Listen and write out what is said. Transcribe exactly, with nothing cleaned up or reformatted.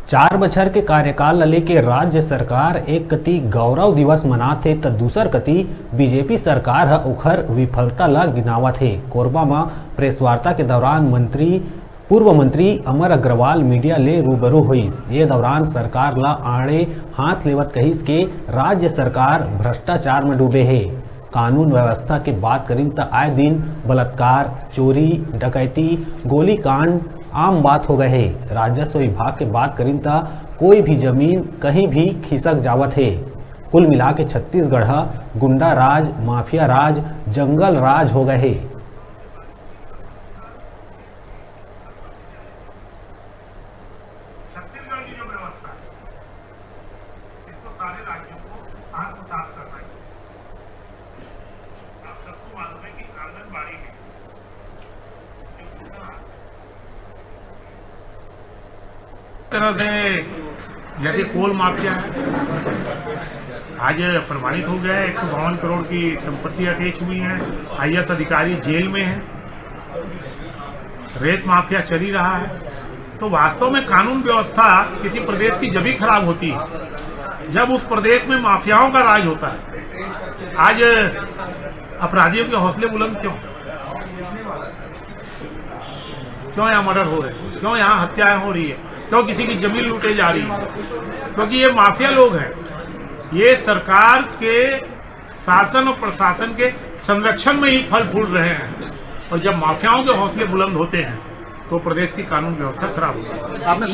चार बछर के कार्यकाल ल लेके राज्य सरकार एक कति गौरव दिवस मनात हे, त दूसर कति बीजेपी सरकार ह ओखर विफलता ल गिनावत हे। कोरबा म प्रेस वार्ता के दौरान मंत्री, पूर्व मंत्री अमर अग्रवाल मीडिया ले रूबरू होइस। ये दौरान सरकार ल आड़े हाथ लेवत कहिस के राज्य सरकार भ्रष्टाचार म डूबे हे। कानून व्यवस्था के बात करिन त आए दिन बलात्कार, चोरी, डकैती, गोलीकांड आम बात हो गए हे। राजस्व विभाग के बात करिन त कोई भी जमीन कहीं भी खिसक जावत हे। कुल मिला के छत्तीसगढ़ ह गुंडा राज, माफिया राज, जंगल राज हो गए हे। छत्तीसगढ़ की जो व्यवस्था है, इसको सारे राज्यों को आत्मसात करना चाहिए। आप सबको मालूम है कि आंगनबाड़ी में जो तरह से, जैसे कोल माफिया है, आज प्रमाणित हो गया है, एक सौ बावन करोड़ की संपत्ति अटैच हुई है, आईएएस अधिकारी जेल में है, रेत माफिया चल ही रहा है। तो वास्तव में कानून व्यवस्था किसी प्रदेश की जब ही खराब होती है, जब उस प्रदेश में माफियाओं का राज होता है। आज अपराधियों के हौसले बुलंद क्यों? क्यों यहाँ मर्डर हो रहे हैं, क्यों यहाँ हत्याएं हो रही है, क्यों किसी की जमीन लूटे जा रही है? क्योंकि ये माफिया लोग हैं। ये सरकार के शासन और प्रशासन के संरक्षण में ही फल फूल रहे हैं। और जब माफियाओं के हौसले बुलंद होते हैं, तो प्रदेश की कानून व्यवस्था खराब होती है। आपने